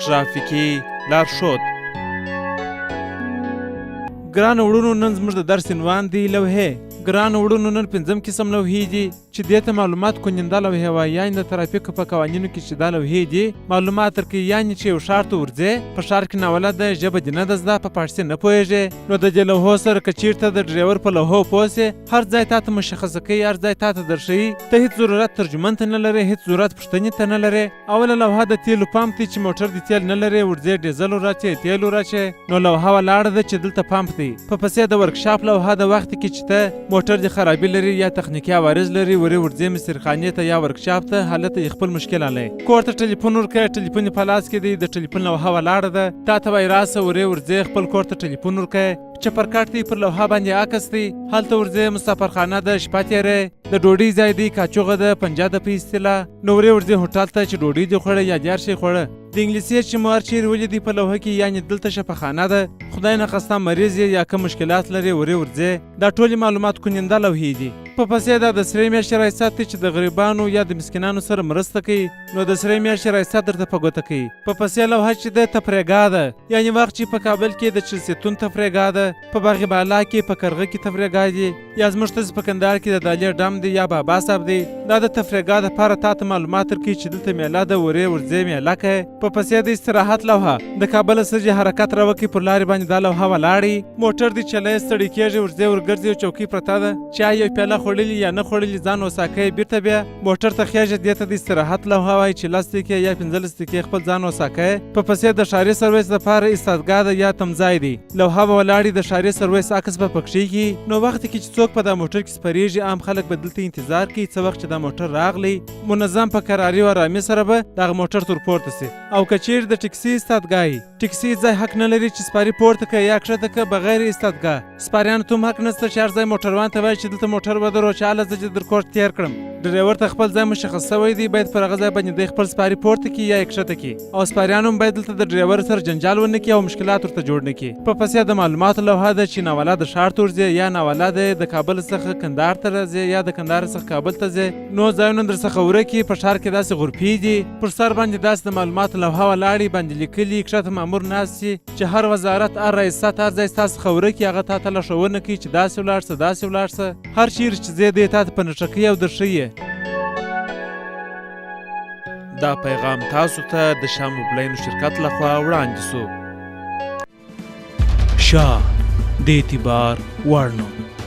ټرافیکي لارښود. ګرانو وړونو، نن زموږ د درس عنوان دی لوحې. ګرانو وړونو، نن پنځم قسم لوحې دي چې دې ته معلومات کننده لوحې وایي، یعنې د ترافیکو په قوانینو کې چې دا لوحې دي معلومات درکوي. یعنې چې یو ښار ته ورځې، په ښار کې ناولده، ژبه دې نه ده زده، په فارسي نه پوهېږې، نو د دې لوحو سره که چیرته د ډریور په لوحو پوه سې، هر ځای تا ته مشخصه کوي، هر ځای تا ته درښیي. ته هیڅ ضرورت ترجمان ته نه لرې، هیڅ ضرورت پوښتنې ته نه لرې. اوله لوحه د تیلو پمپ دی چې موټر دې تیل نه لرې، ورځې ډیزل وراچې، تیل وراچې، نو لوحه ولاړه ده چې دلته پمپ دی. په پسې د ورکشاپ لوحه د وخت کې چې ته موټر دې خرابي لري یا تخنیکي عوارض لري، ورې ورځې مسترخانې ته یا ورکشاپ ته، هلته یې خپل مشکل حلوي. کور ته ټلیفون ورکړه، ټلیفون یې په لاس کې دی، د ټلیفون لوحه ولاړه ده، تا ته وایي راسه، ورې ورځې خپل کور ته ټلیفون ورکړه. چپرکټ دی، پر لوحه باندې عکس دی، هلته ورځې مسافرخانه ده، شپه تېرې، د ډوډۍ ځای دی، کاچوغه ده، پنجه ده په اصطلاح، نو ورې ورځې هوټل ته چې ډوډۍ دې خوړه یا دې هر شی خوړه. د انګلیسي چې مو هر چیرې ولیدی په لوحه کې، یعنې دلته شفاخانه ده، خدای نخواسته مریض یې یا کوم مشکلات لرې، ورې ورځې. دا ټولې معلومات کننده لوحې دي. په پسې دا د سرې میاشتې ریاست دی چې د غریبانو یا د مسکینانو سره مرسته کوي، نو د سرې میاشتې ریاست درته په ګوته کوي. په پسې لوحه چې ده تفریحګاه ده، یعنې وخت چې په کابل کې د چلسیتون تفریحګاه ده، په باغ بالا کې، په کرغه کې تفریحګاه دي، یا زموږ تاسو په کندهار کې د دالې ډم دی یا بابا صاحب دی، دا د تفریحګاه دپاره تا ته معلومات درکوي چې دلته میله ده، ورې ورځې میله کوې. په پسې د استراحت لوحه، د کابل سږي حرکت راوکړي، پر لارې باندې دا لوحه ولاړې، موټر دې چلی ستړی کېږي، ورځې ورګرځي، یو چوکۍ پرته ده، چای یو پیاله خوړلي یا نه خوړلي، ځان وساکوي، بیرته بیا موټر ته خېژه. دې ته د استراحت لوحه وایي چې 10 دقیقې یا 15 دقیقې خپل ځان وساکوي. په پسې د ښاري سرویس دپاره استادګاه ده یا تمځای دی، لوحه به ولاړې، د ښاري سرویس عکس به پکښې کي. نو وخت کې چې څوک په دا موټر کې سپرېږي، عام خلک به دلته انتظار کوي، څه وخت چې دا موټر راغلی، منظم په کراري او ارامي سره به دغه موټر تر پورته سي. او که چیرې د ټکسي استادګاه وي، ټکسي ځای حق نه لري چې سپاري پورته که یا کښته که بغیر استادګاه. سپاریانو ته هم حق نشته چې هر ځای موټروان ته وایي چې دلته موټر ودرو، چې هله زه دې در کور تېر کړم. ډریور ته خپل ځای مشخص شوی دی، باید پر هغه ځای باندې دی خپل سپاري پورته کړي یا یې کښته کړي. او سپاریان هم باید دلته د ډریور سره جنجال ونه کړي او مشکلات ورته جوړ نه کړي. په پسې د معلوماتو لوحه ده چې ناولده ښار ته ورځې یا ناولده د کابل څخه کندهار ته راځې یا د کندهار څخه کابل ته ځې، نو ځایونه در څخه ورک په ښار کې داسې غرفې دي، پر سر باندې داسې د معلوماتو لوحه ولاړې باندې لیکلي، کښته مامور ناست سي چې هر وزارت، هر ریاست، هر ځای ستا څخه ورک، هغه تا ته لارښوونه کوي چې داسې ولاړ سه، داسې ولاړ سه، هر چیرې چې ځې دی تا ته په نښه کوي او درښیي. دا پیغام تاسو ته د شاه موبلینو شرکت لخوا وړاندې سو. شاه د اعتبار وړ نوم.